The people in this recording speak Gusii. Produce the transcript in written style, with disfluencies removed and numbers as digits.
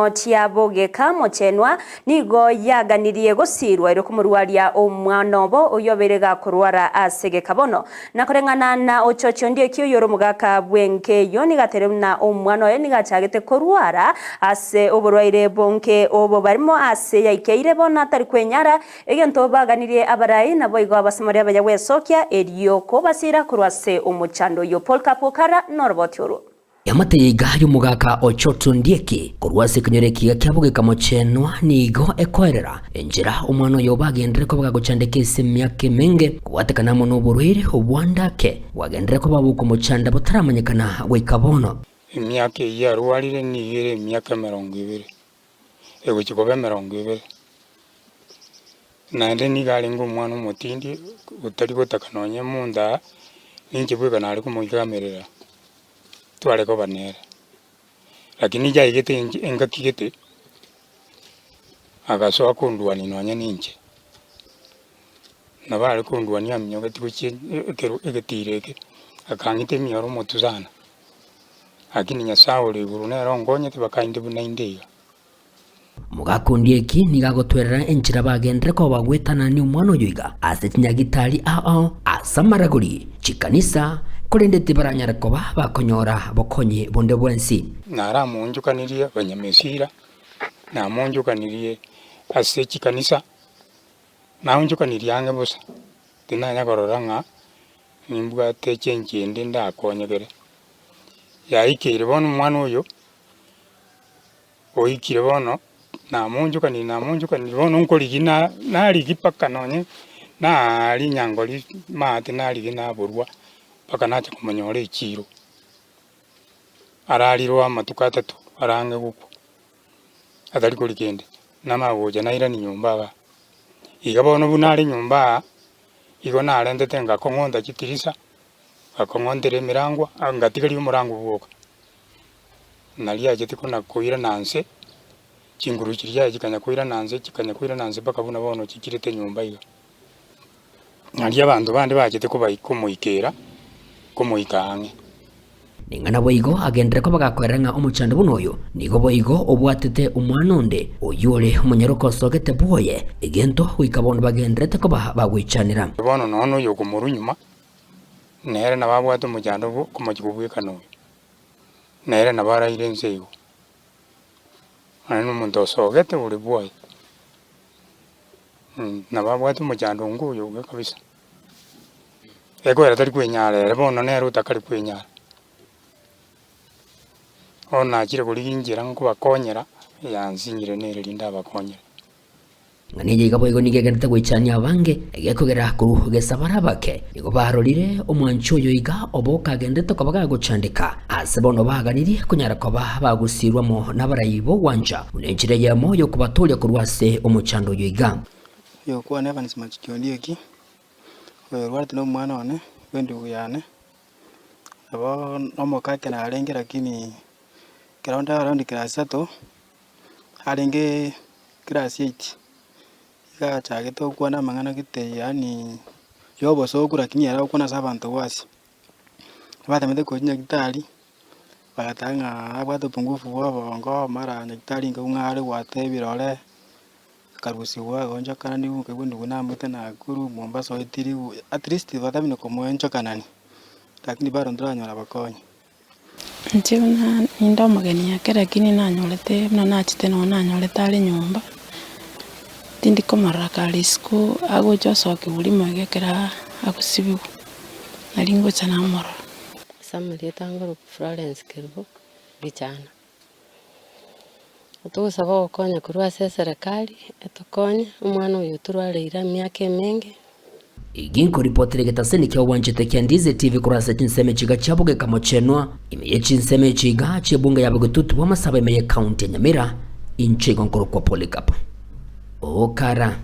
chinsemo chia bogeka mochenwa nigo yaganirie gosiirwa erio komorwaria omwana obo oyio obeire gakorwara ase egeka bono. Na koreng'ana na ochochi onde eki oyore omogaka bw'enka eyio nigo ateire buna omwana oye nigo achagete korwara ase oborwaire bonke obo barimo ase yaikeire bono atari kwenyara egento baganirie abarai naboigo abasamari abaya gwesokia erio kobasiira korwa ase omochando oyio. Paul Kapokara noroboti orwo. Eamate yaiga y'omogaka o Choto Ndieki korwa ase ekenyoro ekiya kia Bogeka Mochenwa nigo ekoerera enchera omwana oyo bagenderere koba gagochandeka ase emiaka emenge kobwatekana amo noborwaire obwandake bwagenderere koba bokomochanda botaramanyekana goika bono. Emiaka eyio arwarire nigo ere emiaka emerongo ebere, egochia koba emerongo ebere. Naende nigo arenge omwana omotindi, otari gotaka nonye omonto aa, ninche bweka nare komoikamerera. Tware koba nere, lakini yaigete inche engaki gete, agasoa kondwania nonye ninche. Nabo are kondwania aminyogeti gochia ekero egetiro eke, akang'ita emioro omotwe sana, lakini Nyasaye ore igoro nere onkonyete mpaka inde buna inde iga. Mogakundi eki nigo agotwerera enchera bagenderere koba bagwetanania omwana oyo iga ase chinyagitari ao ao, ase amaragori, chikanisa, korende tibaranyare koba bakonyora bokonyi bonde bwensi. Naramoonchokanirie abanyamesira, namoonchokanirie ase chikanisa, naonchokanirie ang'e bosa, tinanya korora ng'a nimbwate chenchi ende ndakonyekere. Yaikeire bono omwana oyo. Oikire bono, namoonchokanirie namoonchokanirie bono nkorigia na narigia mpaka nonye naaaria nyangori maate narigia naborwa mpaka nacha komonyora echiro. Ararirwe amatuko atato are ang'e gokwa, atari koria kende, namanya gocha nairania nyomba igaa. Iga bono buna are nyomba aa, igo narentete ngakong'onta chitirisa, ngakong'ontera emerango, ngatigaria omorango bwoka. Nario achete kona koirana nse, chinguru chiria chiaye chikanya koirana nse, chikanya koirana nse mpaka buna bono chichirete nyomba iga. Nario abanto bande bachete kobai komoikera, komoika ang'e. Ning'a naboigo agenderere koba gakoerera ng'a omochando buna oyo nigo boigo obwatete omwana onde, oyio ore omonyaroka osogete bwoye, egento goika bono bagendererete koba bagoichanera. Bono nonya oyo okomorwa nyuma, nere nabo abwate omochando bwo okomochia kobwekana oyo. Nere nabo araire inse igo, naende nomonto osogete ore bwoye, nabo abwate omochando onga oyo iga kabisa. Ekwera tari kwenyara ere bono nere otakari kwenyara, bono nachire korigia inchera nkobakonyera, yansinyire nere rinde abakonyere. Ng'a neye iga boigo nigo egenderete goichania abange, egekogera korwa gesabara abake nigo barorire omwanchi oyo iga oboka agenderete koba gagochandeka, ase bono baganirie konyara koba bagosiirwa amo nabarai b'ogwancha buna enchera eyemo y'okobatooria korwa ase omochando oyo iga. Oyokwana Evans Machiki Ondieki, oyorwarete na omwana one bw'endugu yane, nabo nomokake narenge lakini ekero nde around class isato. Arenge class eight, iga achagete gokwana amang'ana gete yaani ya obosoku lakini ere agokwana ase abanto bonsi. Batemete koyia nyagetari, bagateba ng'a abwate upungufu bwa obongo, mara nyagetari nkaigwa ng'a are goata ebirore, akarusiwa agaonchokananiwa nkaigwa ndugu namoete Nakuru, Mombasa oetiriwu, at least batamire komoonchokanani, lakini bado ntoranyora abakonyi. Inche buna ninde omogeni ake lakini nanyorete buna nachete nonye nanyorete are nyomba, tindi komorora kare isiko agocha osokiwa rimo iga ekero agosibiwa, nari ngocha namorora. Ase amarieta ngoroku Florence Kerubo Gichana. Togosaba ogokonya korwa ase eserekari, etokonye, omwana oyo otorwareire emiaka emenge. Ginkoripotera egetaseni kia obwanchete kia Ndizi TV korwa ase chinsemo echiga chia Bogeka Mochenwa, ime ye chinsemo echiga chi'ebunge ya Bogetutu bw'amasabo ime ye county ya Nyamira, inche igo nkorokwa Polycarp Okara.